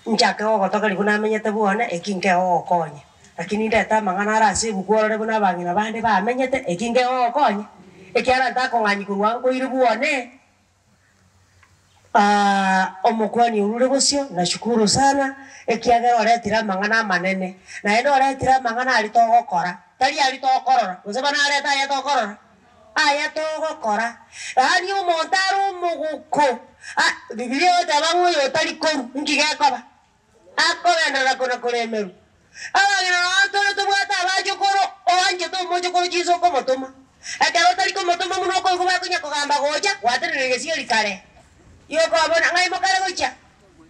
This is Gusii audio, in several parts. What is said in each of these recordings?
Nchake gogotogeria buna amenyete bwone, eki nkegogokonya. Lakini ndete amang'ana are ase ebuku orore buna abang'ina bande bamenyete, eki nkegogokonya, ekiagera ntakong'anyia korwa nkoire bwone. Omokuani orure bosio, nashukuru sana, ekiagera oretire amang'ana amanene, naende oretire amang'ana aria togokora, tari aria tokorora, gose bono arete aya tokorora? Aya togokora. Yaani omonto are omogoko, a Bibilia egoteba ng'a oyo otari korwa, inki gekoba? Akogenderera kona koremerwa. Abang'ina nao tore tobwate abachokoro, oanchete omochokoro chinsa okomotoma. Ekero otari komotoma buna okoigwa bakonya kogamba gocha, gwatenenire gesieri kare. Igo kwabona ng'ai mokare gochia?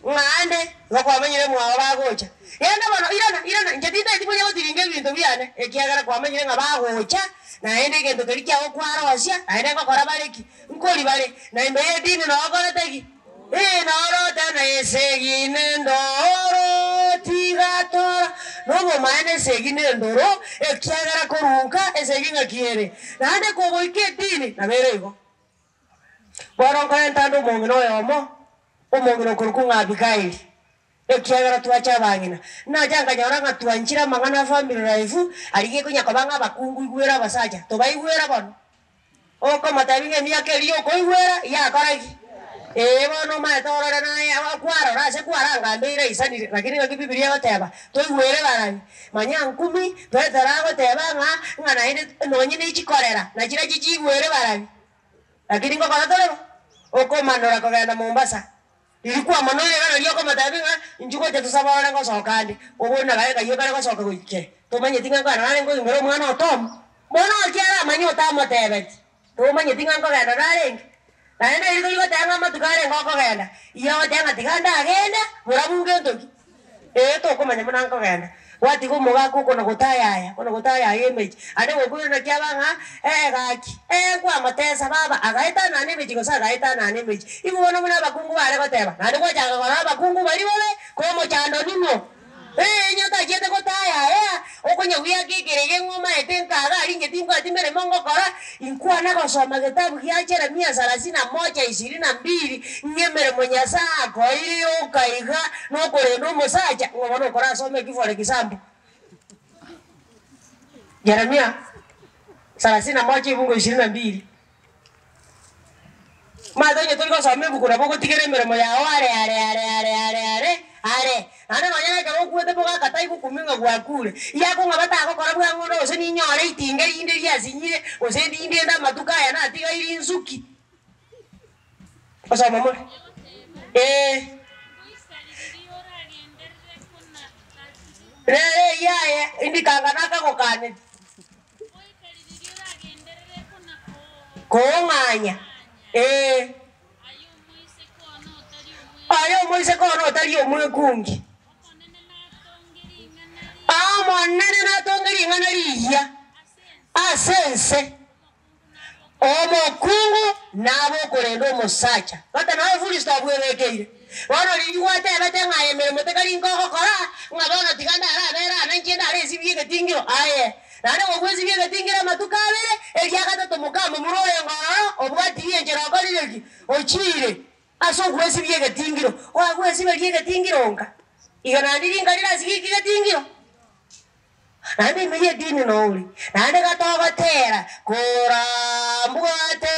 Ng'ande, igo kwamanyire mwao bagocha. Genda bono, irana, irana, inche tintageti konya gotiringa ebinto biane, ekiagera kwamanyire ng'a bagocha, naende egento keria kiago kwarosia, naende ngokora bare ki? Nkori bare, na ime y'edini noo okorete ki? Ee, norote na esegi nendoro, tigatora nobomaene esegi nendoro, ekiagera korunka esegi ng'aki ere, naende kogoika edini nabo ere igo. Bono nkorenta ande omong'ina oyomo, omong'ina okorokwa ng'a Abigaili, ekiagera twacha abang'ina. Nacha nkanyora ng'a twanchire amang'ana a family life, aria gekonya koba ng'a abakungu igwera abasacha, tobaigwera bono. Okomotebia ng'a emiaka eria yokoigwera yakora ki? Ee, bono omanyete orore naye kwarora ase kwarangambeire aisanire, lakini ng'aki Bibilia egoteba, toigwere barabi. Manya nkumi, Petero agoteba ng'a ng'a naende nonye ne chikorera, nachirochio chiigwere barabi. Lakini ngokora tore bo, okomanora kogenda Mombasa. Riria kwamonoire iga nario okomotebia ng'a inchuo gocha tosabe orore ngosoka ande, obori nagaye kayio kare gosoka goikera. Tomanyeti ng'a nkogenda narenge koigwera omwana o Tom? Bono okia aramanye otamotebeti, tomanyeti ng'a nkogenda narenge? Naende eri tori goteba ng'a amatuko arenge okogenda, igo ogoteba ng'a tiga ndagende, borabu ngento ki? Ee, tokomanya buna nkogenda. Gwatiga omogaka okona gotayaya, kona gotayaya emechie. Ande gokoirana naki aba ng'a, ee gaki, ee nkwamotesa baba, agaetanana emechie gose agaetanana emechie. Igo bono buna abakungu bare goteba, naende gwachaka korora abakungu baria bobe, komochando ning'o? Ee, onye otachiete gotayaya, okonyagwiaka ekerege ng'a omaete nkaga aria inche timbwati meremo ngokora, inkwana gosoma getabu gia Jeremia salasini na moja ishirini na mbili, ng'a emeremo Nyasae akoeire yoka iga nokorenda omosacha, ng'a bono okorasome eki for example. Jeremia salasini na moja ebungo ishirini na mbili. Omanyete onye tori gosoma ebuku nabo ogotigera emeremo yao are are are are are are are. Naende nonya na ekero okwete mogaka tai gokumia ng'a gwakure. Iyakong'a batagokora bwango onde gose ninyore itinga rinde riasinyire gose ndinde ende amatuko aya natigaire insuki. Osoma more? Ee. Rero eyio aye indikanga nakagokaneti. Koong'anya, ee. Aye omoiseke one otari omwekungi. Omonene natonge ring'ana rigiya ase ense, omokungu nabe okorenda omosacha. Gose naye Filisto abwebekeire. Bono riria gwatebete ng'a aye emeremo tekari nkogokora, ng'a bono tiga ndarabere aa nainche ndare esibie egetingiro, aye naende gogwesibia egetingiro amatuko abere, eria gatato mokamomura orenge ororo, obwatirie enchera okorire ki? Ochiire ase ogwesibia egetingiro. Gwagwesiberia egetingiro nka? Iga naende rinka rirasibie ki getingiro? Naende ime y'edini nouri, naende gatogotera, Korambwate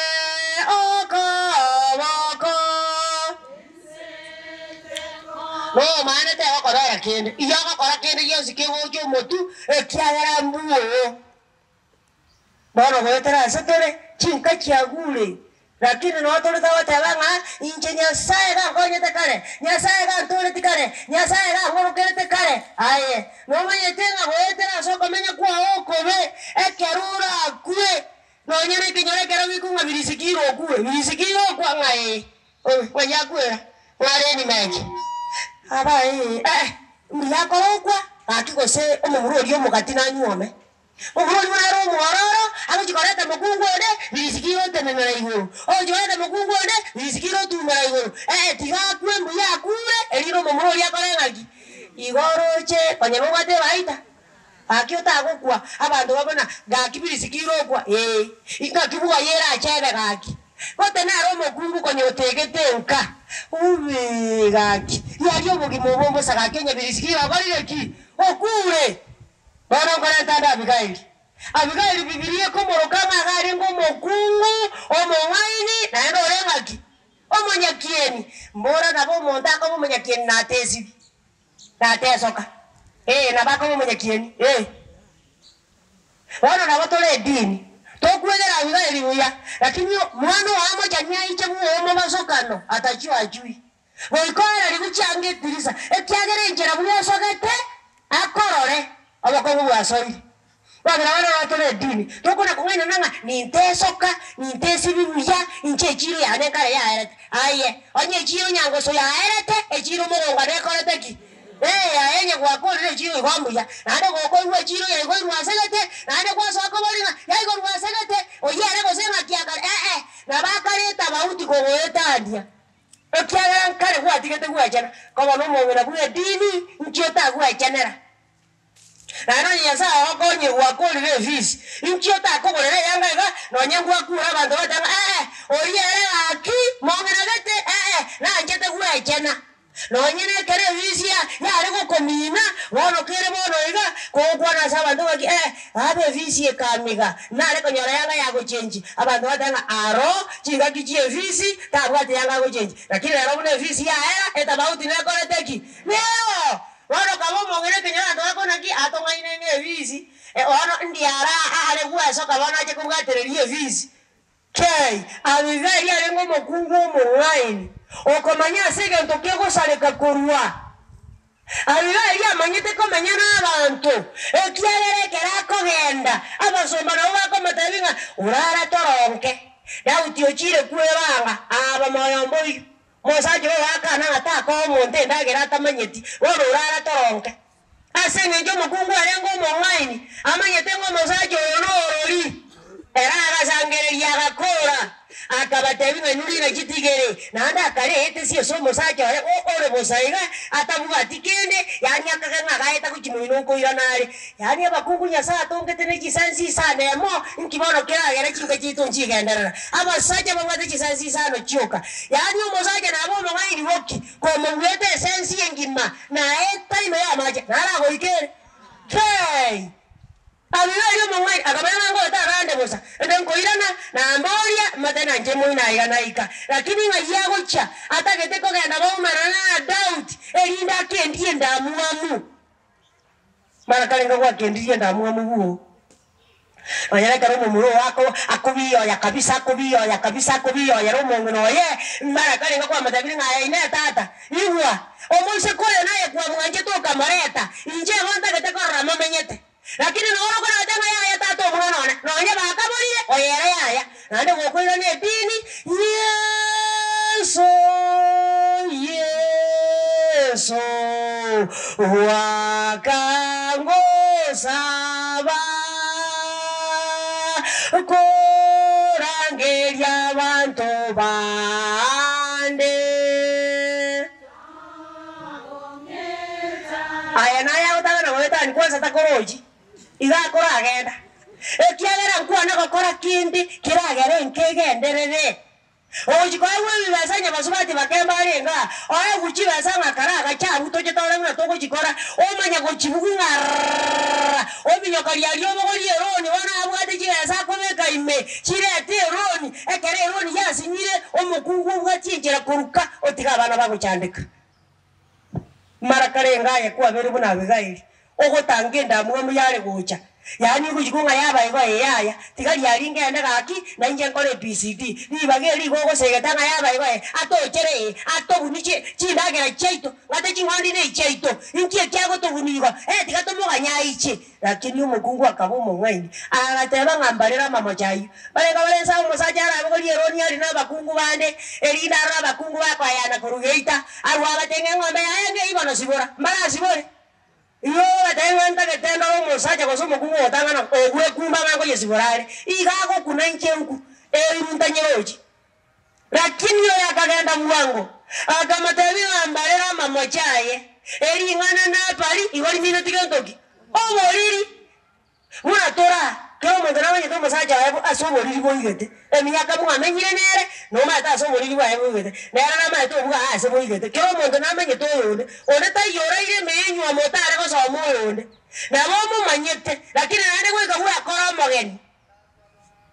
okoboko. Nomaene tegokobera kende, igo ogokora kende gionsi kegocha omotwe, ekiagera mbuo. Bono goetera ase tore, chinka chiagure, Lakini noo tore togoteba ng'a inche Nyasae gankonyete kare, Nyasae gantooreti kare, Nyasae gang'orokerete kare. Aye nomanyete ng'a goetera ase okomenya kwao okobe, ekero orakwe, nonya nekenyoro ekero gekong'a birisikire okure, birisikire okwa ng'a ee, obe ng'ai akwera, ng'a Elimeleki. Aba ee, eh, mbuya akore okwa, gaki gose omomura oria omogati nanyuome. Oborori buna are omwororo, agochia koreta mokungu onde, risikire otenenera igoro, ogochia koreta mokungu onde, risikire otumera igoro. Ee, tiga akwe mbuya akure, erinde omomura oria akore ng'aki? Igo oroche konya nobwate ebaita, gaki otagokwa, abanto babona gaki birisikire okwa, ee, ng'aki bwoye erache ebe gaki. Gote nare omokungu konya otegete nka, ubee gaki. Riaria obogima obo mbosa gaki onye birisiki okorire ki? Okure! Bono nkorenta ande Abigaili. Abigaili Bibilia ekomoroka ng'a iga arenge omokungu omong'aini naende ore ng'aki? Omonyakieni. Mbora nabo omonto akoba omonyakieni natesibi, natesoka. Ee, nabo akoba omonyakieni, ee. Bono nabo tore edini, tokwegera Abigaili buya, lakini mwana oo amochani aiche bwoe omobasokano atachio achui. Goika oererigwe chianga etirisa, ekiagera enchera bwosogete akorore obokong'u bwasoire. Bono nabo rero tore edini, tokona kong'ainana ng'a nintesoka, nintesibi buya, inche echiro yane nkare yaerete. Aye, onye echiro nyangoso yaerete, echiro mogonga nekorete ki? Ee, aye onye gwakorire echiro igo mbuya, naende gokoigwa echiro yaigoirwe asegete, naende gwasoa koboria ng'a yaigorwa asegete, oyio ere gose ng'aki akare, ee, nabo akare etabauti kogoetania. Ekiagera nkare gwatigete gwechena, koba nomong'ina bw'edini, inki otagwechenera? Naende onye Nyasae ogokonye gwakorire efisi, inki otakogorera eyanga iga, nonye ngwakure abanto bateba ng'a ee, oria ere gaki, mong'ina gete, ee, nanchete gwechena. Nonye nekero efisi ya yare gokomina, bono kere bono iga, kogokwana ase abanto ng'aki ee, Aba efisi ekamiga, nare konyora yanga ya gochenchia. Abanto bateba ng'a aro chingaki chi'efisi tabwate yanga agochenchia. Lakini rero buna efisi yaera, etabauti nekorete ki? Nero! Bono kaba omong'ina ekenyoro abanto bakona ki? Atong'aine ng'a efisi, bono ndiara are gwesoka bono ache kobwatereria efisi. Kei, Abigaili arenge omokungu omong'aini, okomanya ase egento kegosareka korwa. Abigaili amanyete komenya nabanto, ekiagera ekero akogenda, abasomba nabo bakomotebia ng'a orara toronke. Daudi ochire kwebanga, aba moyo mboiyo. Omosacha oyo akana ng'a takoa omonto endagera atamanyeti, bono orara toronke. Ase engencho omokungu arenge omong'aini, amanyete ng'a omosacha oyo norori. Ere agasangereria agakora, akabatebia ng'a inwe rina chitigere, naende akareetesia ase omosacha oye ore bosa iga, atabwati kende, yaani akage ng'a gaeta gochia moino nkoirana are. Yaani abakungu Nyasae atongete ne chisansi isano emo, inki bono keragere chinka chiaito nchigenderera? Abasacha babwate chisansi isano chioka. Yaani omosacha nabe omong'aini boki, komobuete esensi engima, Naeta ime y'amache, naragoike ere. Kei! Abigaili omong'aini akamanya ng'a ngoeta abande bosa, ende nkoirana, namboria, mate nanche moino aiga naika. Lakini ng'ai agochia, atagete kogenda baumerane na Daudi, erinde akendie endamwamu. Mara karenge gwakendirie endamwamu bwoo. Nonya nekero omomura oo ako akobiyoya kabisa akobiyoya kabisa akobiyoyera omong'ina oye, mara karenge kwamotebirie ng'a aye inee tata, igwa, omoiseke oyo naye kwamwanchete okamoreta, inche igo ntagete korora momenyete. Lakini noro okorete ng'a yaya tata omwana one, nonya bakaborire, oyo ere yaya, naende gokoirana edini, Yeso, Yeso, Gwakangosaba korangeria abanto bande. Aya naye agotang'ana goetania kwansa takorochi, iga akoragenda, ekiagera nkwana gokora kende keragere nkegenderere. Ogochia koegwa ebibesa onye basubati bakemba arenge aa, oegwe chibesa ng'a kare agache abwo toche tore buna togochikora, omanye gochibugu ng'a rrrrrrra, ominyoka riaria obogorie eroni bono abwate chibesa akobeka ime, chirete eroni, ekero eroni yasinyire, omokungu obwatie enchera koruka, otige abana bagochandeka. Mara karenge aye kwabeire buna Abigaili, ogotanga endamwamu yare gocha, yaani ogochikwa ng'a yaba igo ee yaya, tiga riaria ngende gaki, na inche nkore ABCD. Ribaga eri igo ogosegeta ng'a yaba igo ee, atochere ee, atobuni chi chindagera chiaito, ng'ate ching'ondi na echiaito, inki ekiagotobunia igo, ee tiga tomoganye aiche. Lakini omokungu akaba omong'aini, agateba ng'a mbarere amamocho ayio. Barenge bare inse omosacha arabogorie eroni aria nabakungu bande, erinde arore abakungu bakoayana korwa geita, arue abatenge eng'ombe yaye ng'ei bono sibora, mbarasibore. Igo obatebie ng'a ntagete ndore omosacha gose omokungu ogotang'ana ogwekumba ng'a nkoyesibora are, iga agokuna inche nku, eiru ntanyerochi. Lakini oyo akagenda bwango, akamotebia ng'a mbarere amamocho aye, ering'ana napari igo rimineti gento ki? Oboriri. Buna tora. Kera omonto namanyete omosacha oye ase oboriri boigete, emiaka mwamenyire nere, nomanyete ase oboriri bwaye boigete, nere namanyete obwo aa ase boigete. Kera omonto namanyete oyonde, onde taiyo oraire emenywa motare gosoma oyonde. Nabo omomanyete, lakini naende goika bwekore omogeni.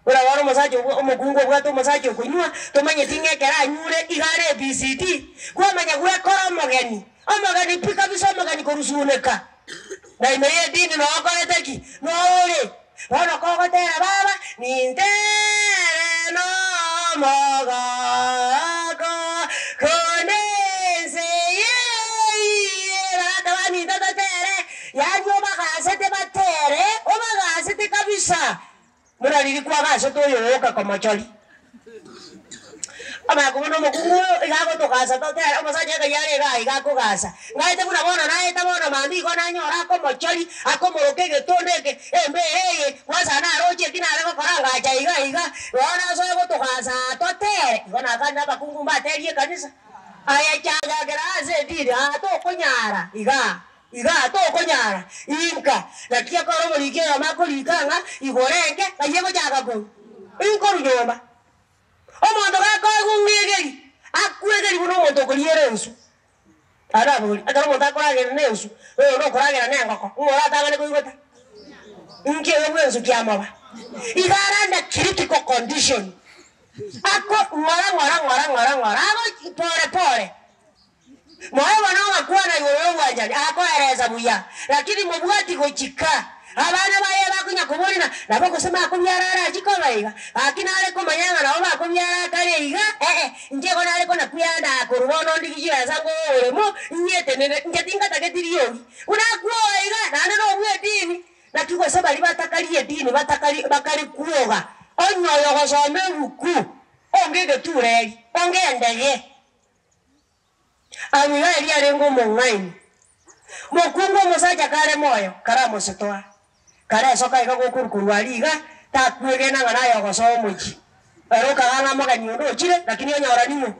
Buna bono omosacha obwo omokungu obwate omosacha okonywa, tomanyeti ng'a ekero anyure iga are ABCD, kwamanya gwekora omogeni, omogeni pi kabisa omogeni korusuneka. Na ime y'edini noo okorete ki? Noo ore. Bono kogotera baba, nintere nomogoko konde ense eye bagaka baminto totere, yaani obagasete batere, obagasete kabisa. Buna riria kwagasete oyogoka komochoria. Omanye kobuna omokungu oyo iga agotogasa totere omosacha ekai are igaa iga akogasa. Ngaete buna bono naeta bono mambia igo nanyora akomochoria, akomoroka egetondo eke, embera eye, kwanza naroche eki nare gokora ngacha iga iga, bono asoe gotogasa totere. Igo nakanire abakungu mbaterie ekanisa, aye chagakera ase edini aa tokonyara igaa. Igaa tokonyara inka, naki ekero omoriki oyomo akorika ng'a igoro enke, ng'ai egochaka korwa? Inkorwa nyomba. Omonto gakoegwa ng'egeri, akwegeri buna omonto okoriera ensu. Arabori, ekero omonto akoragera na ensu, na oyonde okoragera na engoko, ng'o oratang'ane koigota? Inki oyo bwa ensu kiamoba? Iga are under critical condition, ako ng'ora ng'ora ng'ora ng'ora ng'ora, ago pore pore. Moyo bono ogakwana igoro y'obwanchani, akoeresa buya, lakini mobwati gochika. Abana baye bakonya koborina, nabo gose makobiara arachie koba iga? Gaki nare komanya ng'a nabo bakobiara akare iga? Ee, inche igo nare kona-kweandaa korwa bono ndigie chibesa ng'ooremo, inyetenene, inche tingatageti riogi. Buna akwoga iga, naende nobw'edini. Naki gose baria batakari edini batakari bakare kwoga, onye oyo ogosoma ebuku, onge egetureri, onge endege. Abigaili arenge omong'aini, mokungu omosacha kare moyo, karamosetoa, karesoka iga gokorwa korwa aria iga, takwegena ng'a naye ogosoa omochie. Ere okagaa ng'a mogeni onde ochire, lakini onyora ning'o?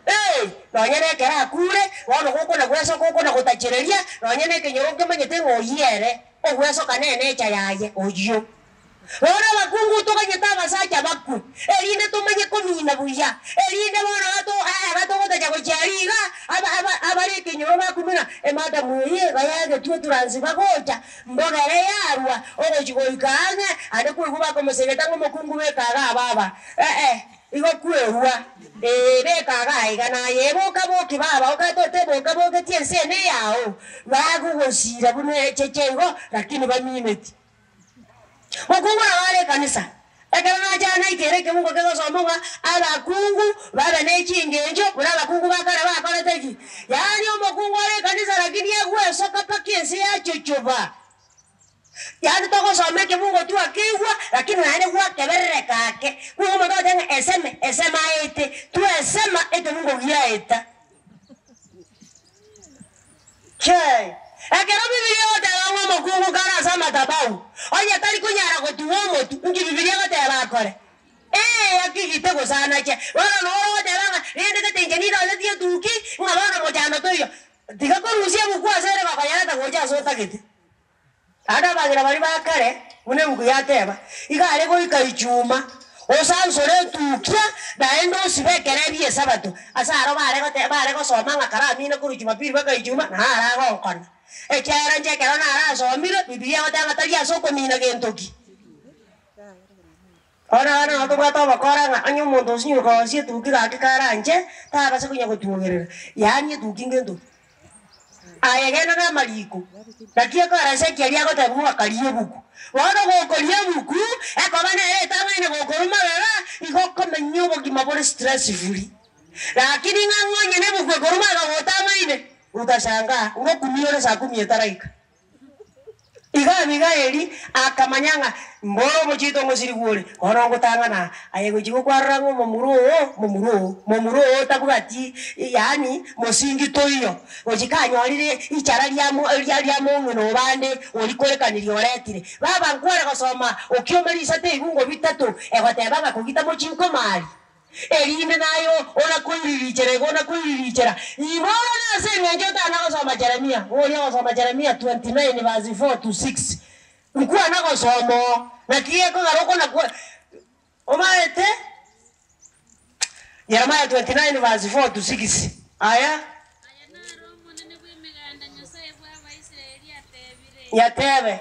Ee, nonye nekero akure, bono gokona gwesoka okona gotachereria, nonye nekenyoro nkemanyete ng'a oyio ere, ogwesoka nenecha yaye, oyio. Bono abakungu toganyete abasacha bakwe, erinde tomanye komina buya, erinde bono gato gatogotacha gochia aria iga, aba aba abare ekenyoro bakumina, emadamu eye iga yagetwe eturansi bagocha, mboga ere yarwa, ogochia goika ang'e, ande kwaigwa bakomosegeta ng'a omokungu beka iga baba, eh-eh, igo kwerua, ee beka iga iga naye boka boki baba, okagete oteboka bogetie ense eye neyao, bagogosira buna echeche igo, lakini bamineti. Mokungu nabo are ekanisa. Ekero nacha naikera ekeungo kegosoma ng'a abakungu babe ne chingencho buna abakungu ba kare bakorete ki? Yaani omokungu ore ekanisa lakini agwesoka mpaka ense yachochoba. Yaani togosoma ekebungo twakeigwa lakini naende gwakeberereka ake. Nigo omonto agoteba ng'a eseme, esema aete, twesema ekebungo giaeta. Chee, ekero Bibilia egoteba ng'a omokungu kare ase amatabau, onye tari konyara gotuba omotwe, inki Bibilia egoteba akore? Ee, akigite gose anache. Bono noro ogoteba ng'a rende gete inche nindosetie etuki, ng'a bono mochando toiyo. Tiga korusia ebuku ase ere gokoyereta gocha ase otagete. Naende abang'ina baria ba kare, buna ebuku yateba, iga are goika ichuma, osansore etukia, naende osibe ekerebi gi'Esabato. Ase aro bare gote bare gosoma ng'a karamine korwa Jumapili mpaka Ijumaa, naro agonkona. Ekiagera inche ekero narasomire, Bibilia egoteba ng'a tari ase okomina gento ki. Bono abana nabo tobwate obokora ng'a onye omonto osinyire korosia etuki gaki karanche, tabasa konya gotuogerera, yaani etuki ngento ki? Aye genda namariko, naki ekoresa ekiaria agoteba ng'a okaria ebuku. Bono gokoria ebuku, ekoba nere etang'aine gokorwa magega, igo okomenya obogima bore stress free. Lakini ng'a ng'onye nebuku ekorwa magega gotang'aine, utashangaa, ngokumia ore saa kumi etaraika. Igo Abigaeli akamanya ng'a mboro omochie omosirigwa ore, bono ngotang'ana aa, aye gochia gokwarora ng'a omomura oo, momura oo, momura oo tabwati yaani mosingi toiyo, gochia kanyorire ichara riamo ria ria mong'ina obande oria korekanirie oretire. Baba nkware gosoma okioma risate ebungo bitato egoteba ng'a kogita mochie nkomaaria. Erinde naye orakoiririchera igo onakoiririchera igoro nase engencho otana gosoma Jeremia, oria ogosoma Jeremia 29 verse 4 to 6. Nkwana gosoma oo, naki gekogera okona kwa omaete Jeremiah 29 verse 4 to 6 aya. Aya naro Omonene bw'Emeganda, Nyasae bw'Abaisraeli, atebire. Yatebe.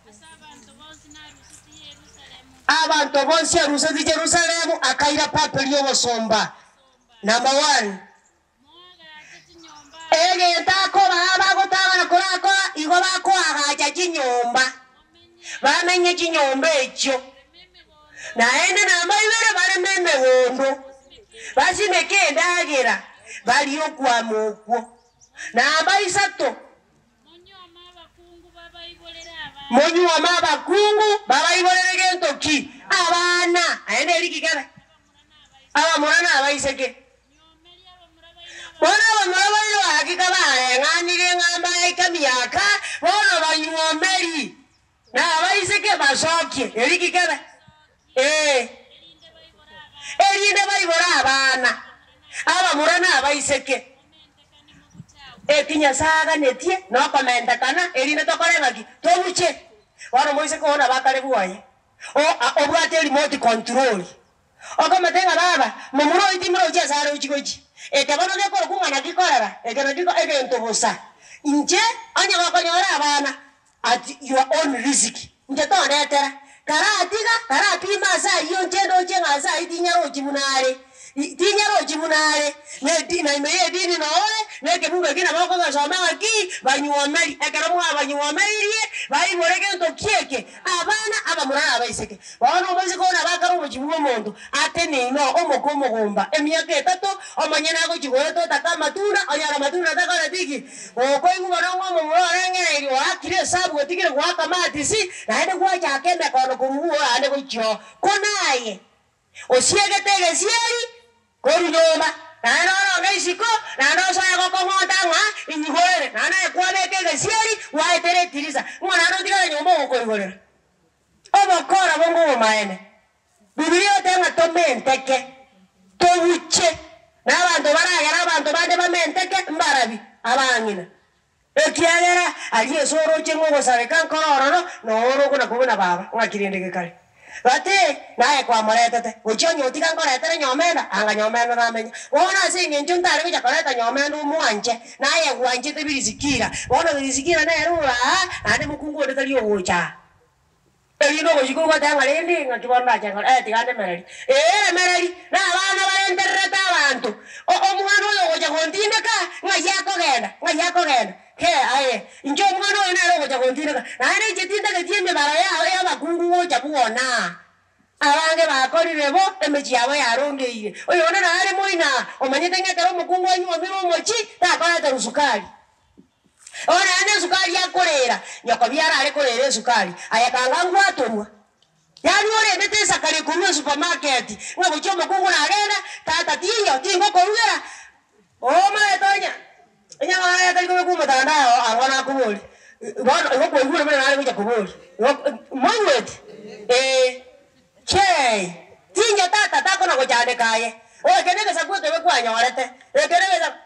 Ase abanto bonsi narusetie Yerusalemu. Abanto bonsi arusetie Yerusalemu akaira Babeli obosomba. Number one. Moagache chinyomba. Egento akobaa bagotang'ana korakora, igo bakoagacha chinyomba, bamenye chinyomba echio. Naende namba ibere bareme emegondo, basimeke endagera, barie okwama okwo. Namba isato, monyuome abakungu babaiborere gento ki? Abana. Naende eri ki kebe? Abamura na abaiseke. Bono abamura baino hakika bareng'anire ng'a mbaike emiaka, bono banyuomeri, na abaiseke basokie. Eri ki kebe? Ee, erinde baibore abana, abamura na abaiseke. Eki Nyasae aganetie nokomentekana, erinde tokore ng'aki? Tobuche. Bono omoiseke oo nabo akare bwoye, o obwate erimote control. Okomete ng'a baba, momura oyio timorochi ase arochi gochia. Eke bono gekorokwa ng'a naki korera, eke nakio egento bosa. Inche onye gokonyora abana at your own risk, inche tondetera. Karatiga, karapima ase ayio inche ndoche ng'a ase ayio tinyarochi buna are, tinyarochi buna are, na edi na ime y'edini noo ore, na ekebugu ekio nabo okogesoma ng'aki, banyuomeri. Ekero mwabanyuomeirie, baibore gento ki eke? Abana abamura na abaiseke. Bono omoiseke oyo nabo akare omochie bw'omonto, ateneine oo omoka omogomba emiaka etato, omonyene agochia goeta otake amatunda, onyore amatunda atakoreti ki? Okoigwa bono ng'a omomura oreng'ereirie oakire esabu otigire goaka amatisi, naende gwachaka emekono korwa bwoo aande gochia oo. Ko naye Osiegete egesieri korwa nyomba, naende oronge isiko, naende osoe gokong'ota ng'a inyigorere, naende aye kwabeka egesieri gwaetera etirisa, ng'o naende otigare nyomba ogokoigorera? Obokora bonga obomaene. Bibilia egoteba ng'a tomenteke, tobuche, na abanto baragere abanto bande bamenteke mbarabi? Abang'ina. Ekiagera aria ase orooche ng'a ogosareka nkore ororo, na oro okona-kobua buna baba, ng'aki rende gekare. Gati, naye kwamoretete, gochia onye otiga nkoretere nyomenda, anga nyomenda namenya. Bono ase engencho ntare gocha koreta nyomenda omwanche, naye gwanchete Birisikila. Bono Birisikila nere ore aa, naende mokungu onde tari ogocha aa. Erinde ogochia kogoteba ng'a rende ng'aki bono ndache nkore, eh tiga ndemererie. Ee remereria, na abana barentererete abanto, o- omwana oyo ogocha gontindeka, ng'ai akogenda, ng'ai akogenda? Kee aye, inche omwana oyo nere ogocha gontindeka, naende inche tintageti emebaro yao y'abakungu gocha bwona aa. Abange bakorire bo, emechie yabo yarongeire. Oyonde nare moino aa, omanyete ng'a ekero omokungu anyuomire omochie, takoreterwa sukari. Bono naende esukari akoreera, nyoko biara are koreera esukari, aye kanga ngwatorwa. Yaani orendete esakari ekorwa esupermarket, ng'a gochia omokungu nagenda, tata tiyo, tingokorugera, omanyete onya enyang'ara eye tari kobekwa omotandao ango nakoboria, bono igo kwaigure buna nare gocha koboria, igo moigweti? Eeh. Chei! Tinyo tata takona gochandeka aye, eke negesaku ekebe kwanyorete, eke negesaku.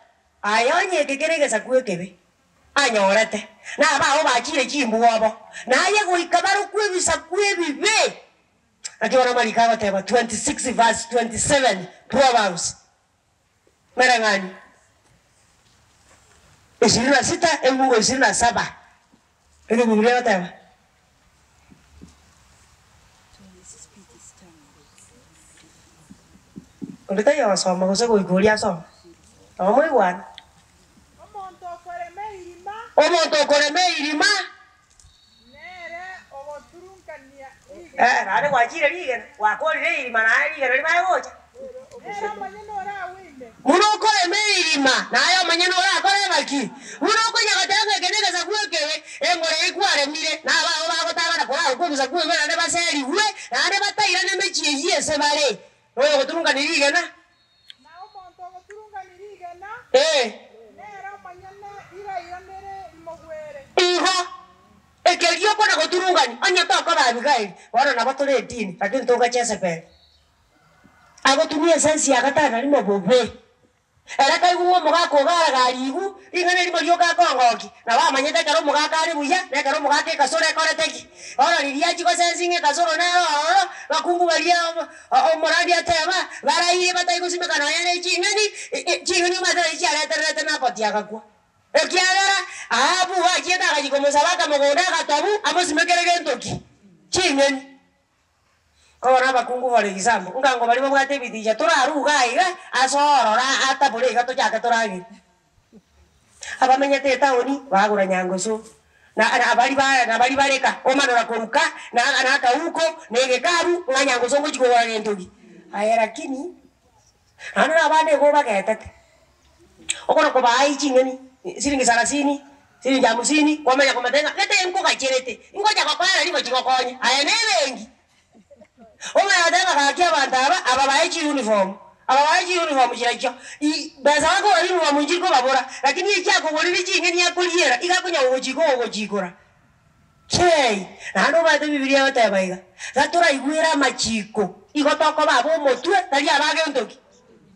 Aye onye eke kere egesaku ekebe anyorete, na abao bachiire chimbwobo, na aye goika barokwe ebisaku ebibe. Naki bono amariko agoteba 26 verse 27 Proverbs Mereng'anio ishirini na sita emungo ishirini na saba eke Bibilia egoteba. Onde taiyo ogosoma gose goika oria asome, nabo moigwane. Omonto okorema eirima. Omonto okorema eirima. Nere ogoturunkania rigena. Eh, naende gwachire rigena, gwakorire eirima naye rigena ribae gocha. Nere omonyene oragwe ime. Buna okorema eirima, naye omonyene orakore ng'aki? Buna okonya goteba ng'a eke negesaku ekebe, engoro eye kwaremire, na abao bagotang'ana korarokwa ebisaku ebibe naende baserigwe, naende batairane emechie eyio ase bare. Noyogoturungania rigena. Na omonto ogoturungania rigena, Ee. nere omonyene rirairanere rimogwere. Igo, ekeria okona goturungania, onye tokoba Abigaili, bono nabo tore edini, lakini togacha Yesebeli. Agotumia esensi ya gatano rimo bobe. Ere kaigwa ng'a omogaka ogaragari igu, ring'ana erimo rioka akongokia, nabo amanyete ekero omogaka are buya, na ekero omogaka ekasoro ekorete ki. Bono riria achia gosensi ng'a ekasoro nere ororo, bakungu baria omorandia ateba, baraire batari gosimeka nonya ne ching'eni, ching'eni omanyete nari chiaretererete Naboti agakwa. Ekiagera Ahabu achiete agachia komosaba akamogonda agatobu amosimekere gento ki? Ching'eni. Kobono abakungu for example, ngango baria babwate ebiticha toraruge aiga ase ororo atabore iga tochake toragere. Abamenyete etaoni bagura nyangoso na na baria ba na baria bareka omanora koruka na na akauko na egekabu ng'a nyangoso ngochi kogora gento ki. Aye lakini, naende na abande igo obagetete. Okona kobaa ching'eni siringi sarasini, siringi hamsini, kwamanya komotebia ng'a gete nkogacherete, ngocha gokoera rigochi gokonya, aye na ebenki. Omanye goteba ng'a gaki abanto aba, aba bae chiuniform, aba bae chiuniform chirachio, i besa bakogora uniform nchiri kobabora, lakini echi akogorire ching'eni akoriera, iga akonya gogochika ogogochikora. Chei! Naende omanyete Bibilia egoteba iga, Gatoraigwere amachiko, igo tokoba ab'omotwe, tari ab'agento ki?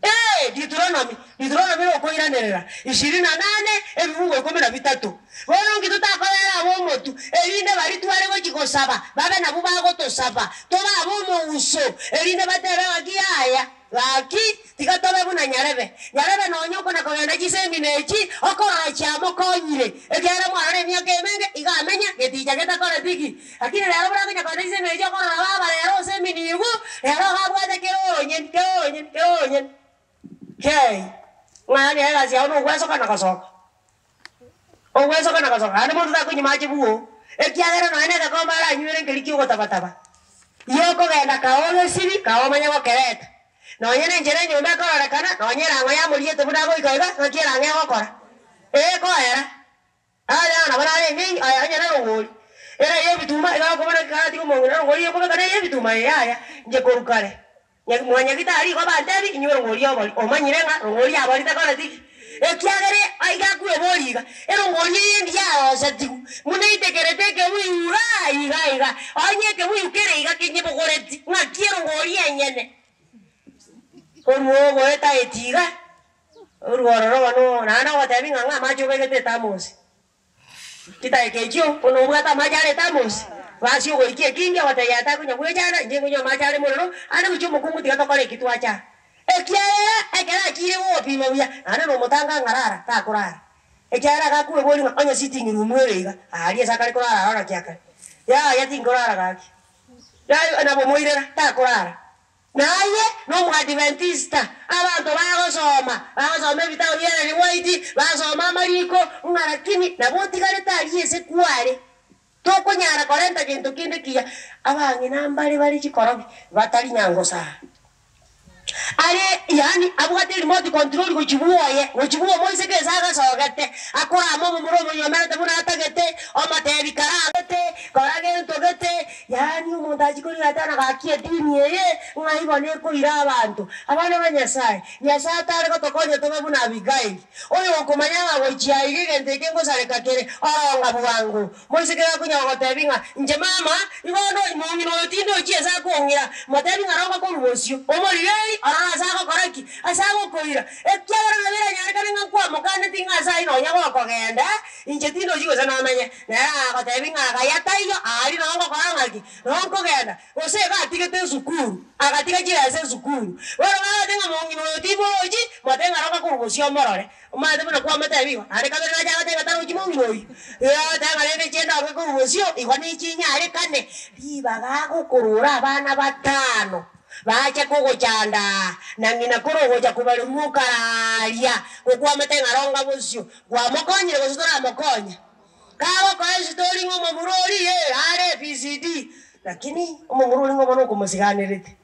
Ee, Deuteronomy, Deuteronomy nokoiranerera, ishirini na nane, ebifungo ikomi na bitato. Bono nki totakobera ab'omotwe, erinde baria tware gochia gosaba, babe nabwo bagotosaba, tobe ab'omouso, erinde batebe ng'aki yaya. Gaki, tiga tobe buna nyarebe. Nyarebe nonya okona kogenda chisemina echi, okorora chiamokonyire, ekiagera mwarora emiaka emenge iga amenya geticha getakoreti ki. Lakini rero buna akonya kogenda chisemina echi okorora baba rero oseminigwe, rero iga abwate kera oronyeni, kera oronyeni, kera oronyeni. Kei, ng'a yaani aye egasi yao nogwesoka na gosoka. Ogwesoka na gosoka, naende monto takonywa mache bwoo, ekiagera nonya na egekombe aranywere nkeri ki'ogotabataba. Giokogenda kae ogesibi, kae omanye gokereta. Nonya nenchera enyomba ekororekana, nonya erang'o yamoriete buna agoika iga, ng'aki erang'o egokora? Ekoera. Aya nabo narenge aya onye nerongori ere ey'ebituma, iga akobona ekero atiga omong'ina erongori ekobeka neye ebituma eye yaya, inche korwa kare. Mwanyagitari igo bantebi, Inywe rongori obori, omanyire ng'a rongori yabori takoreti ki? Ekiagera iga akweboria iga, erongori eye engiya yarosetigwe, buna eitekerete ekebuyu iga iga iga, onye ekebuyu kere iga kenyebogoreti, ng'aki erongori enyene? Korwa ogoeta eti iga, orwa ororo bono naende ogotebi ng'a ng'a amache obegete etamosi. Chidakika echio, buna obwate amache are etamosi, basi ogoikia ekingi, ogotebia yaya takonya gwechanda, inche nkonywa amache are morero, ande gochia omokungu tiga tokore eki twacha aa. Ekiagera ekero achiire gogopima buya, naende nomotanga ng'a rara, takorara. Ekiagera agakure bori ng'a onye sitting room ere iga, aria ase akare korara aroro naki akare. Yaya tinkorara gaki. Yaya nabomoirera, takorara. Na aye n'Omoadventista, abanto bagosoma, bagosoma ebitabo bia Ellen White, basoma amariko, ng'a lakini nabo otigarete aria ase kware, tokonyara korenta gento kende kiya. Abang'ina mbare bare chikorobi batari nyangosaa. Are yaani abwate remote control gochia bwoye, gochia bwa omoiseke ase agasogete, akorama omomura omonyomerete buna atagete, omotebi karagete, kora gento gete, Yaani omonto achie korigia tana gaki edini eye, ng'ai bono ekoira abanto? Abana ba Nyasae, Nyasae atare gotokonya tobe buna Abigaili, oyokomanya ng'a gochia aiga egento eke ngosareka kere, oronga bwango. Moiseke gakonya gogotebi ng'a, Inche mama, igo onde mong'ina oyo tindochi ase akong'ira, motebi ng'a ronga korwa bosio, omorigeri, orore ase agokora ki? Ase agokoira. Ekiagera nabo eranyarekane ng'a nkwamokaneti ng'a ase ayio nonya gokogenda, inche tindochi gose nomenye. Nere agotebia ng'a agaya taiyo, aria noo ngokora ng'aki? Noo nkogenda. Gose iga atigete esukuru, agatiga chibesa esukuru. Bono bagoteba ng'a mong'ina oyo timorochi, motebe ng'a roka korwa bosio omorore. Omanyete buna kwamotebia igo? Naende kabere nache agoteba ng'a tarochi mong'ina oyio. Igo agoteba ng'a rende inche ndoke korwa bosio, igo nechinyarekane. Ribaga agokorora abana batano, bache kogochanda aa, na ng'ina kore ogocha kobarerwa okararia, gokwamotebia ng'a ronga bosio. Kwamokonyire gose toramokonya? Kagokoa estori ng'a omomura oria ee are ABCD, lakini omomura oria ng'a bono okomosiganerete.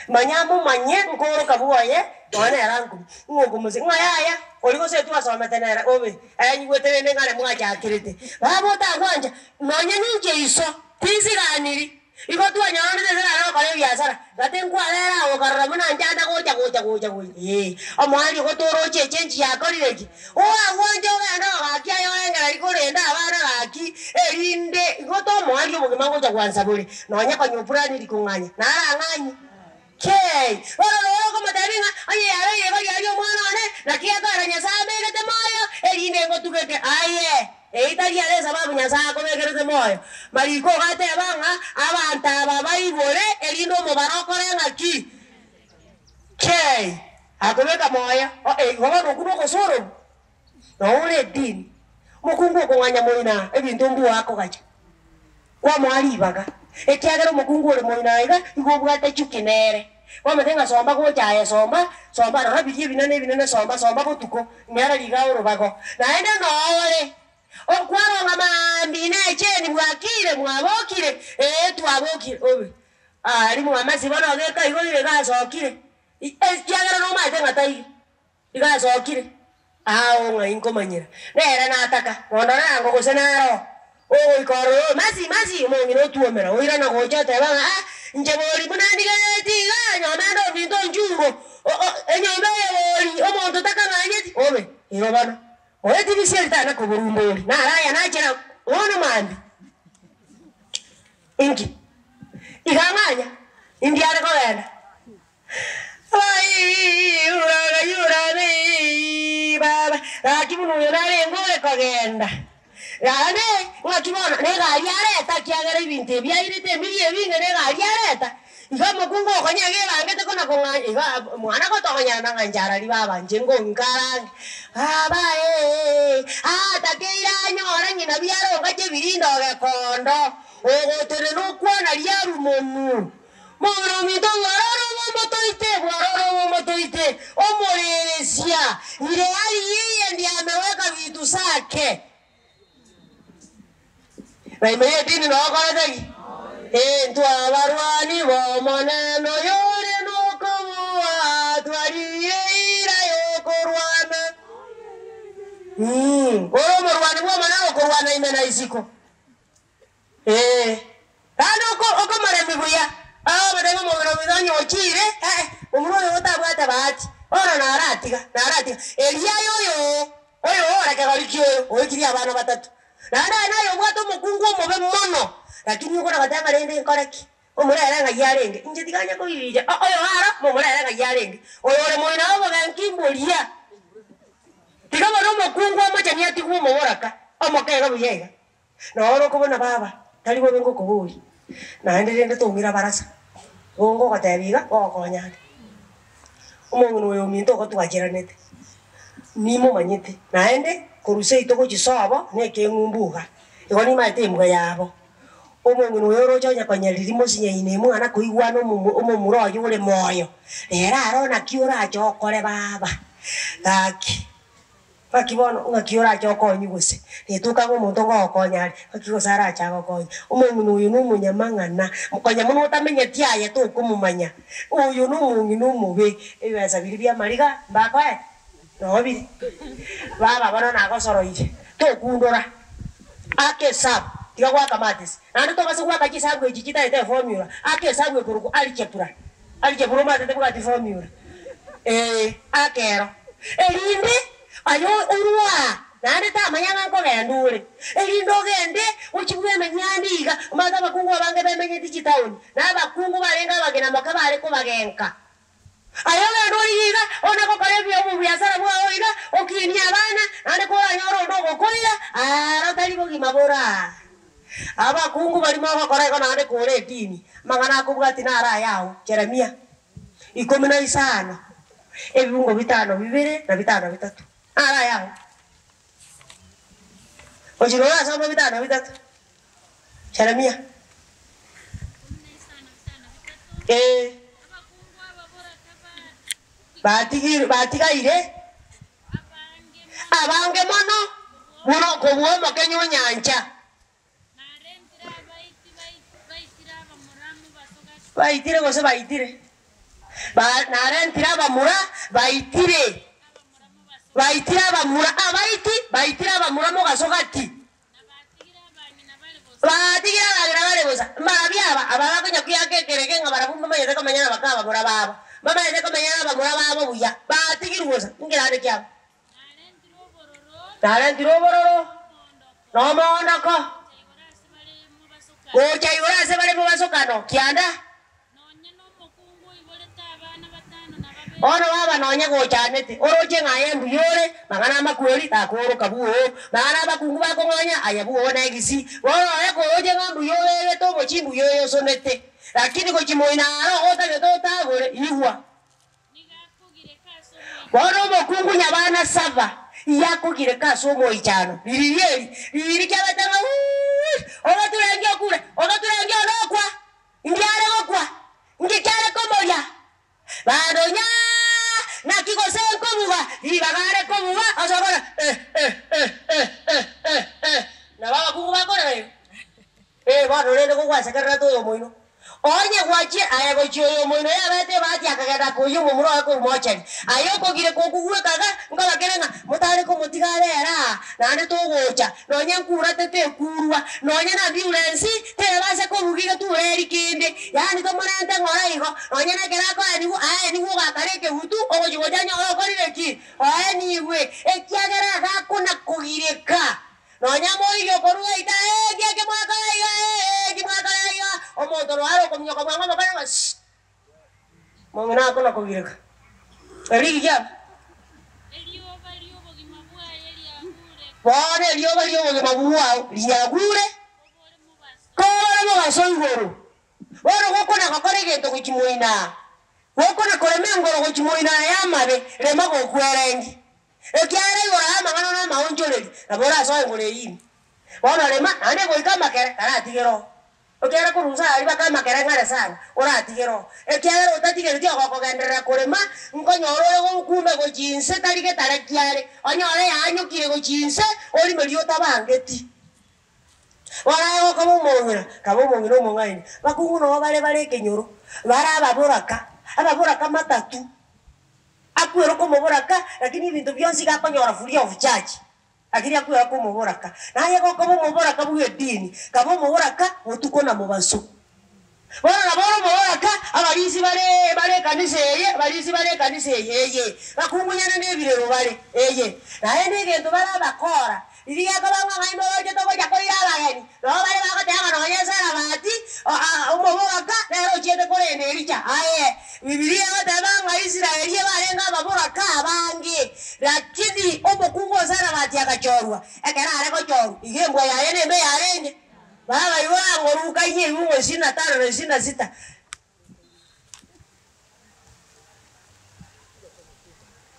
Manya momanye nkoroka bwoye nonya nere ankumi, ng'a okomosi ng'a yaya oria gose twasomete nere obe, aye nyigwete rende ng'a are mwachakerete. Baba otagwancha, nonye ninche iso, tinsiganiri. Igo twanyoranete ase nare gokora ebiasara, gati nkwarera agwo okarora buna nchanda gocha gocha gocha gocha ee, omoerio gotoroche echenji yakorire ki? Oagwanche ogende ogaki aye orengereria korenda abana gaki, erinde igo tomoerio obogima ngocha gwansa bore, nonya konya oplaniri kong'anya, narang'anye. Kei! Bono noro okomotebia ng'a onye yabeire igo riaria omwana one, naki ekero Nyasae ambegete moyo, erinde ngotugeke. Aye! Eyio tari ere esababu Nyasae akobekerete moyo. Mariko ogateba ng'a abanto aba baigure, erinde omobaro okore ng'aki? Kei! Akobeka moyo. Igo bono okwo nogosorobwa. Noo ore edini, omokungu okong'anya moino ebinto mbua akogacha, kwamoa ribaga, ekiagera omokungu ore moino aiga igo obwate chuki nere. Kwamotebia ng'a somba gocha aye somba, somba rora biria ebinene ebinene somba somba botuko, nyara riga orobago. Naende noo ore, okwarong'a maambia na echeni bwakire mwabokire, ee twabokire obe aria mwamasi bono geka igo ire gasokire, ekiagera nomanyete ng'a taiyo. Igo asokire, Ao ng'ai nkomanyera, nere nataka kondora ango gose naro. Ogoika ororo, Masi, masi, omong'ina otuomera, oirana gocha oteba ng'a, Ah, inche bori buna ndigereti iga, nyomba ende ominto onchungo, enyomba eye bori, omonto takang'anyeti, obe, ero bono. Oye tibisieri tana koborumbori, naro aya nachera bono mambia. Inki? Iga ang'anya, indi are kogenda? Gaki buna oyo narenge ore kogenda, naende ng'aki bono negari areta, ekiagera ebinto ebi airete emiri ebinge negari areta. Iga omokungu okonya iga ebangete kona kong'anya iga mwana gotokonyana na ng'a inche arari baba inche ngong'ika arange baba eeh atakeire anyore ng'ina biarongache ebirindo gekondo, ogotenena okwana riarumonu. Momura ominto bwaroro obomotoite, bwaroro obomotoite, omoreresia, ire arigirie ndiye ameweka vitu zake. Na ime y'edini noo okorete ki? Intwe abarwani b'Omonene oyore nokobua, twariire eira y'okorwana. Ore omorwani bw'Omonene okorwana ime na isiko. Ee, naende okomoremia buya, agotebi omong'ina ominto onye ochiire, ee, omura oyo otabwate bahati, bono naratiga, naratiga. Erio aye oyoo, oyoo ore kegori kia oyo, oikirie abana batato. Naende aye naye obwate omokungu omobe mono, lakini okona goteba ng'a rende nkore ki? Momorere ng'ai arenge, inche tiganya koiriria oyo aro, momorere ng'ai arenge, oyo ore moino obogenki mboria. Tiga bono omokungu omocheni atigwe omoboraka, omoke iga buya iga. Noro okobona baba, tari bobe ngokoboria, naende rende tong'ira barasa, igo ngogotebia iga, ngogokonya ande. Omong'ina oyo ominto ogotwacheranete, nimomanyete, naende korwa seito gochia sobo na ekeng'umbu iga, igo nimaete embwa yabo. Omong'ina oyo oroche onye konyeriri mosinyaine mwana koigwana omomo omomura oye ore moyo, rero aro naki orache okore baba, gaki. Ng'aki bono, ng'aki orache okonywe gose? Rituko ng'a omonto ngogokonya are, ng'aki gose arache agokonye? Omong'ina oyo nomonyamang'ana, konya mono otamenyeti aye tokomomanya. Oyo nomong'ina omobe, ebibesa biria bi'amariga mbakoete? Noo bire. Baba bono nagosoroire, tokundora. Aka esabu, tiga goaka matisi. Naende tobasa goaka chisabu echi chitaete eformula, aka esabu ekorokwa algebra. Algebra omanyete tebwati formula. Ee, aka ero. Erinde aye orue aa, naende tamanya ng'a nkogenda ore, erinde ogende ochie bwemenye ande iga. Omanyete abakungu abange bemenyeti chitaoni, na abakungu barenge abagina moke bare kobagenka. Aye ogende origie iga, one gokora ebi obobiasara bwao iga, okinie abana, naende koranyore onde ogokoira, aro tari bogima bore aa. Abakungu baria mogokora igo naende kore edini, amang'ana akobwatia naro ayao. Jeremia ikomi na isano, ebibungo bitano bibere na bitano bitato, naro ayao. Ochire orasome bitano bitato, Jeremia. Ee. Batigir batigaire abange mono buna okobua omokenye o nyancha. Baitire gose baitire? Ba narentire abamura baitire, baitire abamura abaiti, baitire abamura mogaso gati. Batigire abang'ina bare bosa. Mbarabwo aba, aba bakonya kweaka ekerege ng'a barabwo mbamanyete komenya nabaka abamura babo, mbamanyete komenya nabamura babo buya, batigirwe bosa. Nkerande kiabo. Narentire obororo na omoondoko gocha igoro ase bare mobasokano kianda. Bono baba nonye gochanete, oroche ng'a aye mbuya ore, mang'ana amakweri takooroka bwoo, mang'ana abakungu bakong'onya, aye bwoo negisi. Bono nonya koroche ng'a mbuya oregete omochie mbuya oyosonete, lakini gochia moino aro otagete otagore, igwa. Bono omokungu nyabana saba iyakogireka ase omoichano, ririri eri, ririri kiabete ng'a uuii, ogoturengia okure, ogoturengia one okwa, ndiare gokwa, nki kiare komoria? Bado nyaa, naki gose nkobuga, ribaga are kobuga, ase okora eh eh eh eh eh eh eh, nabo abakungu bakorera igo. Ee, bono rende kogwasekererete oyomoino, onye gwachia aye gochia oyomoino yabete ebahati akagenda akoyia omomura oye korwa mochari, aye okogire kokugwekaga, nkobakere ng'a motare komotiga abere aa, naende togocha, nonya nkurate tekurwa, nonya na ambulensi tebasa kobugia iga tureri kende, yaani tomorente ng'ora igo, nonya nekero akoenigwa, aenigwe ogakara ekegutu, ogochia gocha anyore okorire ki? Oenigwe, ekiagera agakona kogireka. Nonya moiyo okorua ita, Ee, nki eke mwakora iga? Ee, nki mwakora iga? Omonto noyo are okominyoka bwango omokore ng'a shh. Mong'ina akona kogireka. Erigi kiabo. Erioba ri'obogima bwaye riagure. Bono erioba ri'obogima bwao riagure, Kobore mobaso. kobore mobaso igoro. Bono gokona gokora egento gochia moino aa, gokona korema engoro gochia moino aya y'amabe, rema gokwerengi. Ekiagera igoro y'amang'ana namaonchoreri, nabo orasoe engoro eyio ime. Bono rema, naende goika amakere taratigera oo. Ekiagera korwa inse aria mpaka amakere ng'are sana, oratigere oo. Ekiagera otatigereti ogokogenderera korema, nkonyora ore gokumbe gochia inse tari getare kiare, onyore yaanyokire gochia inse, orimerie otabangeti. Bono aye gokoba omong'ina, kaba omong'ina omong'aini. Bakungu nabo bare bare ekenyoro, bare ababoraka, ababoraka matatu. Akwere komoboraka, lakini ebinto bionsi iga akonyora free of charge, lakini akwere komoboraka. Naye gokoba omoboraka bw'edini, kaba omoboraka botuko na mobaso. Bono nabo ore omoboraka, abarisia bare bare ekanisa eye, abarisia bare ekanisa eye eye, bakungunyane na ebirero bare eye. Naende egento bare abakora, Riria gekoba ng'a ng'ai moroche togocha koira abageni, nabo bare bagoteba ng'a nonya Sarafati, omoboraka, nere ochiete korenda Elija. Aye, Bibilia egoteba ng'a Israeli ebarenge ababoraka abange, lakini omokungu o Sarafati agachorwa. Ekero are gochorwa, iga embwa yaye nembe yarenge. Babaigora ngoruka inye ebiungo isini na tano na isini na sita.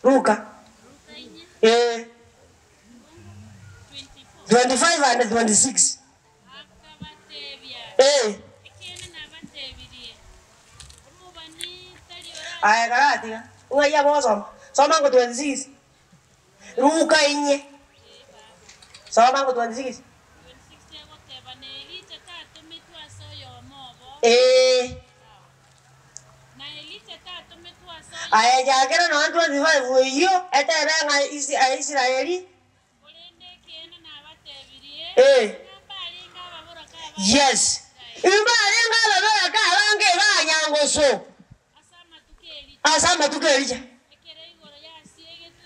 Luka, ee, 25 and 26. Ee. Aye karatiga, ng'ai abosoma? Soma ngo 26. Luka inye. Soma ngo 26. Ee. Aye chakera nonya 25 eyio etebe ng'a isi Aisraeli. Ee. Yes. Mbarenge ababoraka abange banyangoso. Ase amatuko 'Elija.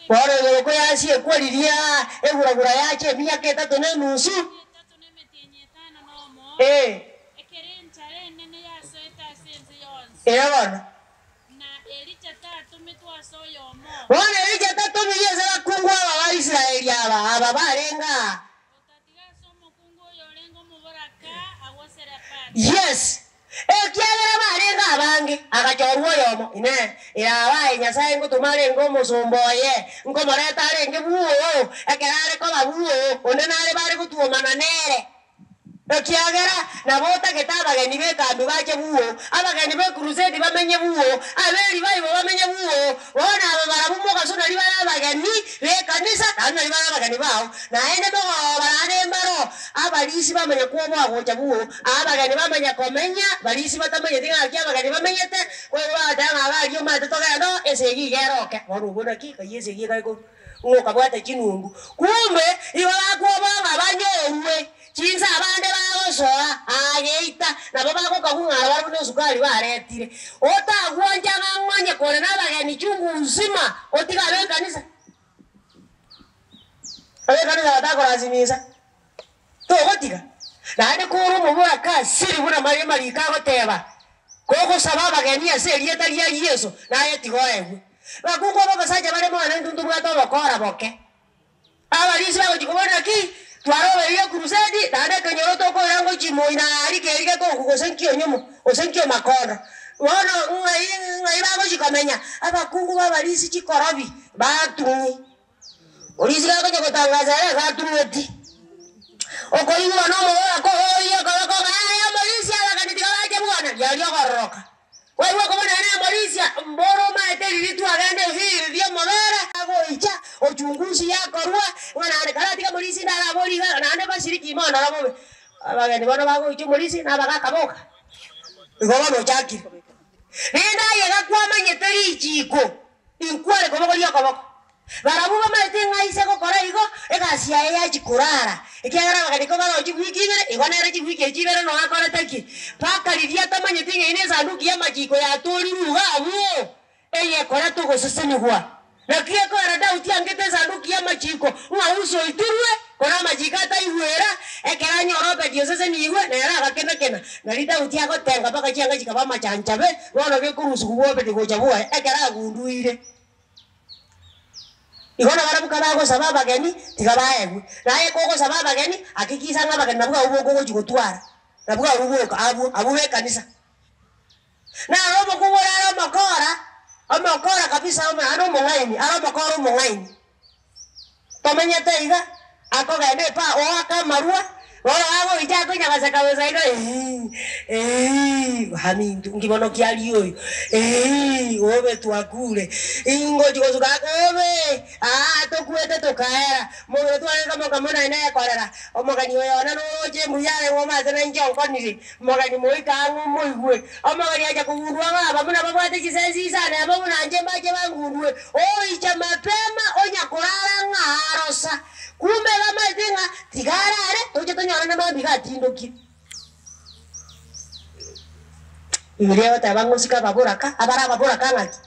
Bono igoro koyasiekwa riria egura-gura yacha emiaka etato na enusu, ee, ee bono. Bono Elija tatomirie ase abakungu aba ba Israeli aba, aba barenge aa. Yes, ekiagera barenge abange, agachorwa oyomo. Inee! Irabe aye Nyasae ngotoma arenge omosomba oye, nkomoreta arenge bwoo, ekero are koba bwoo, onde nare bare gotuomana nere? Ekiagera nabo otagete abageni b'ekambi bache bwoo, abageni b'ekrusedi bamenye bwoo, ab'eribayibo bamenye bwoo, bono aba barabwo mogaso nari bare abageni b'ekanisa, naende nari bare abageni bao, naende mogoba naende mbaro abarisia bamanya kwoboa gocha bwoo, abageni bamanya komenya, barisia batamanyeti ng'aki abageni bamenyete, boigo bagateba ng'a abaria omanyete togende oo, esegi iga eroke. Bono obwo naki, kayia esegi ekare korwa. Ng'a okabwata chinungu. Kumbe igo bakwoboa ng'a banyorwe chinsa abande bagosoa aa geita, nabo bagokagwa ng'a barabwo nesukari baretire. Otagwancha ng'a ng'onye kore nabageni chungu nzima, otige abe ekanisa. Abe ekanisa batakorasimisa, togotiga. Naende kore omoboraka asiri buna mariko agoteba, kogosaba abageni ase erieta ria Yeso, naye tiga oegwe. Bakungu aba abasacha bare mono intwe ntobwate obokora boke. Abarisia bagochia kobora naki, twarobeire ekrusedi, naende ekenyoro tokoira ngochia moino aria keri gekongu gose nkionyumo, gose nkiomakonda. Bono ng'ai ng'ai bagochia komenya? Abakungu ba abarisia chikorobi, batung'i. Orisia gakonya gotangaza ere iga atung'eti. Okoigwa nomogaka oye okoboko ng'a yaya omorisia abageni tiga bache bwana, riaria ogororoka. Kwaigwa okobuna ere omorisia, mboro omaete riria twagenda ebiiri bi'omobere, agoicha ochungusi yakorwa, ng'a naende karatiga morisia inde arabori iga, naende bashiriki ime ondora bobe. Abageni bono bagoicha omorisia na abagaka boka. Igo bono ochakire. Rende aye iga kwamanyete richiiko, inkware kobogoria okoboko. Barabwo bamaete ng'a ise gokora igo, egasi yaye yachia korara, ekiagera abageni kobaroo chiwiki ibere, igo nere chiwiki echi ibere nonya akorete ki? Mpaka riria atamanyeti ng'a eye nesanduki y'amachiko yatorirwe iga abwo, eyekorete ogosesenigwa. Naki ekoera Daudi angete esanduki y'amachiko ng'a Usa oitirwe, kore amachiko ataigwera, ekero anyora Obedi osesenigwe, nere agakena-kena. Nario Daudi agotenga mpaka chianga chikaba amachanchabe, bono gekorusigwa bw'Obedi gocha bwoye, ekero agunduire. Igo nabarabwo kabagosaba abageni, tiga baegwe. Naye kogosaba abageni, hakikisa ng'a abageni nabwo abwo boka ogochia gotwara, nabwo abwo boka, abwo, abwo b'ekanisa. Naro omokungu ore are omokora, omokora kabisa ome naende omong'aini, are omokora omong'aini. Tomenyete iga, akogenda epaa oake amarwa, bono agoicha akonyagoseka bosa iga eeh eeh baminto nki bono kiaria oyo eeh obe twakure, ingochi gosuka ake obe aa tokwete tokaera, mogere twarenge moka mono naende ekorera, omogeni oyo one noroche mbuya are ng'o omanyete nainche onkonire. Omogeni moike ang'e omoigwe. Omogeni acha kogundua ng'a aba buna babwate chisensi isano emo buna inche mbache bangundue. Oicha mapema onya korara ng'a arosa. Kumbe bamaete ng'a tiga arare toche tonyorane mambia iga atindokie. Bibilia egoteba ng'a osike ababoraka, abare ababoraka ng'aki?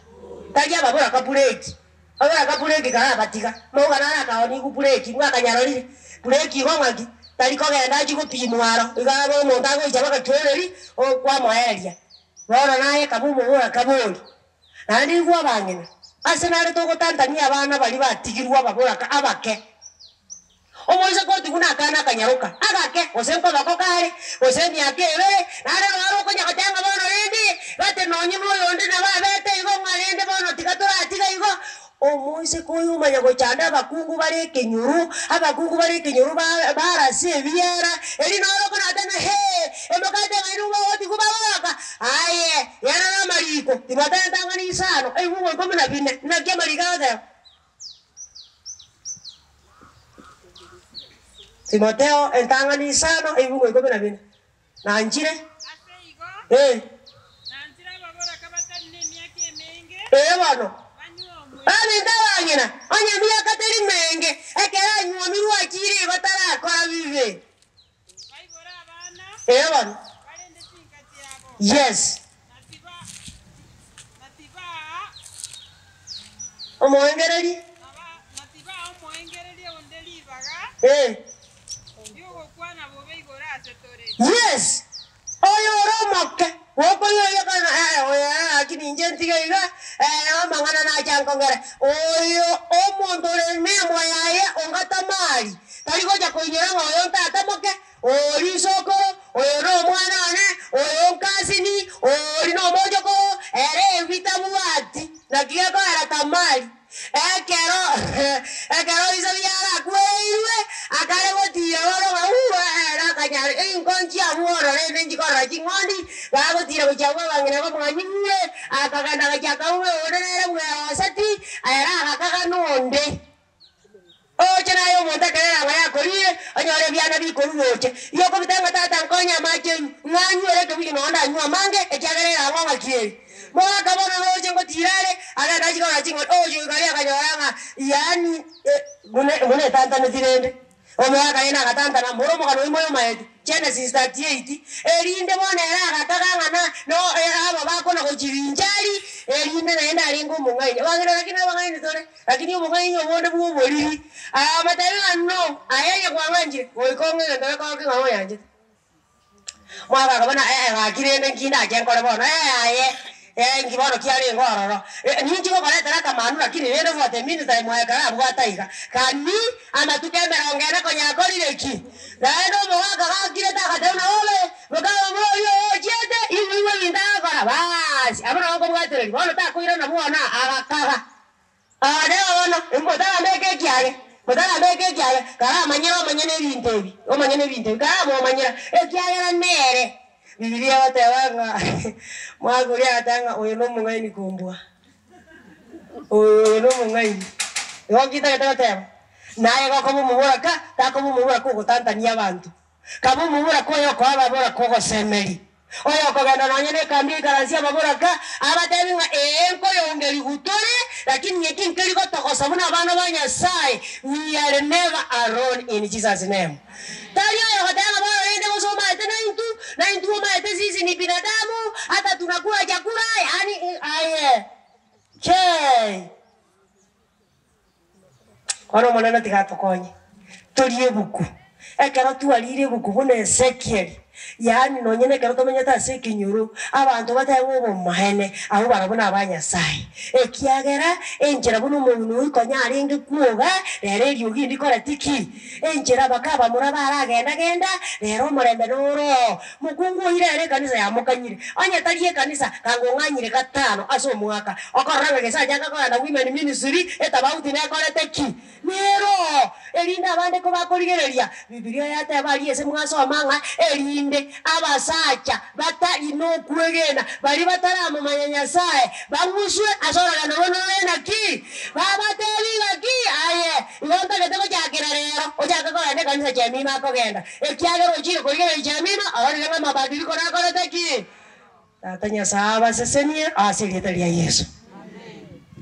Tari ababoraka bureki. Ababoraka bureki karabatiga, mauga naro akaonigwa bureki, mwakanyarorire? Bureki igo ng'aki? Tari kogenda achie gopimwa aro, iga abe omonto agoicha baka kioreri, okwamoeria. Bono naye kaba omoboraka bori. Naende igwa abang'ina, ase nare togotantania abana baria batigirwe ababoraka abake. Omoiseke otigwe nakana akanyaroka agake, gose nkoboko kare, gose emiaka ebere, naende noro okonya goteba ng'a bono rende, gati nonye noyonde nabo abete igo ng'a rende bono tiga toratiga igo. Omoiseke oyo omanya gochanda abakungu bare ekenyoro, abakungu bare ekenyoro ba barase ebiara, erio noro okonata ng'a hee, emokate ng'a inwe mogotigwa baboraka, aye, yarora amariko, Timotheo entang'ani isano, ebibugu ikomi na bine, naki amariko agoteba? Timotheo entang'ani isano, ebibugu ikomi na bine. Nanchire, Ase igo, eh. nanchire ababoraka batari nemiaka emenge, Ee bono, banyuomwe. baminto abang'ina, onye emiaka teri menge, ekero anyuomirwe achiire igo tarakora bibe. Baibore abana, Ee bono. barende chinka chiabo, Yes. na tiba, na tibaa, Omoengereri. na tibaa omoengereri onde ribaga Eh. ri'ogokwana bobe igoro ase tore. Yes. Oyo ore omoke, gokoiyoria kare ng'a eh, oyo eh, lakini inche ntige iga, eh, amang'ana nache ankongere. Oyo omonto ore nemwa yaye onga tamari, tari gocha koinyora ng'a oyo ntata moke, oria isokoro, oyo nomwana one, oyo nkasini, oria nomochokoro, ere ebi tabwati. Naki gekoera Tamari. Ekero ekero ise biara akwereirwe, akare gotiira bono ng'a uu, ere akanyara einko nchiabwo ororo rende nchikorora ching'ondi, bagotiira gochia abwo abang'ina bamwanyigure, akagenda agachia akauma onde nere bweroseti, ere agakaga nonde. Oche naye omonto ekero erang'o yakorire, onyore ebiana bikorwa roche. Igo okobiteba ng'a tata nkonye amache enywe, ng'a anywere ekebuyu nonya ndanywe amange, ekiagera erang'o ng'aki ere. Mogaka bono roche ngotira are, agende achie korora ching'ondi, ogochia goika aria akanyora ng'a yaani buna buna etantaneti rende. Omogaka rende agatantana, mboro omogano oyio moyomaeti, Genesis 38, erinde bono ere agakaga ng'a na no aba bakona gochirinchari, erinde naende arenge omong'aini. Abang'ina lakini abang'aini tore. Lakini obong'aini obonde bw'oboriri, akabatebia ng'a no, aye onye kwang'anchire, goika ong'e egento gekoorokia ng'a oyanchete. Mwaka akabana, ee, gaki rende nki ndache nkore bono? Ee, aye. Eh, inki bono kiarenge ororo? Eh, ninchi gokoretera akamanu lakini rende for the meantime aye karabwate iga. Kani amatuko emerongo ene konya akorire ki? Naende omogaka gakirete agateba buna obe, mokaba omura oyio ochiete, igwe igwe ebinto agokora, baas, abwo nabo nkobwatereria. Bono takoirana bwona, agakaga. Agateba bono, motarambeka ekiage, motarambeka ekiage, karamanyere omonyene ebinto ebi, omonyene ebinto ebi, karamomanyera, ekiagera nere. Bibilia egoteba ng'a mwaka oria agateba ng'a oyo nomong'aini kombua, oyo oyo nomong'aini. Igo nkitagete goteba, naye gokoba omoboraka, takoba omoboraka ogotantania abanto. Kaba omoboraka oyo okoa ababoraka ogosemeria, oyo okogenda nonya nekambi oikaransie ababoraka, abatebi ng'a ee nkoyongerigwa tore, lakini eki nkeri gotogosa buna abana ba Nyasaye, we are never alone in Jesus name. Tari oyogoteba ng'a bono rende gose omaete naintwe, naintwe omaete sisi ni binadamu, hata tunakula chakula, yaani aye chei. Bono Omonene tiga atokonye torie ebuku. Ekero twarire ebuku buna Ezekieli, yaani nonye nekero tomenyete ase ekenyoro, abanto batebe ng'a obomaene, abwo barabwo naba Nyasaye. Ekiagera enchera buna omong'ina oyio konya arenge kwoga, rero eriogi ndikoreti ki? Enchera bakabamura baragenda genda, rero omorembe noro oo. Mokungu oyio rero ekanisa yamokanyire, onye tari ekanisa, kanga ong'anyire gatano ase omwaka, okorora ng'a gese achaka kogenda women ministry, etabauti nekorete ki? Nero oo, erinde abande kobakorigereria, Bibilia yateba aria ase mwasoma ng'a erinde abasacha batari nokwegena, baria bataramomanya Nyasae, bang'uswe ase orogendo rw'ono rore naki? Babatebi ng'aki? Aye, igo ntagete gochakera rero, ochake kogenda ekanisa Jemima akogenda, ekiagera ochire korigereria Jemima, ororire ng'a amabadiliko nakorete ki? Tata Nyasae abasesenie ase erieta ria Yeso.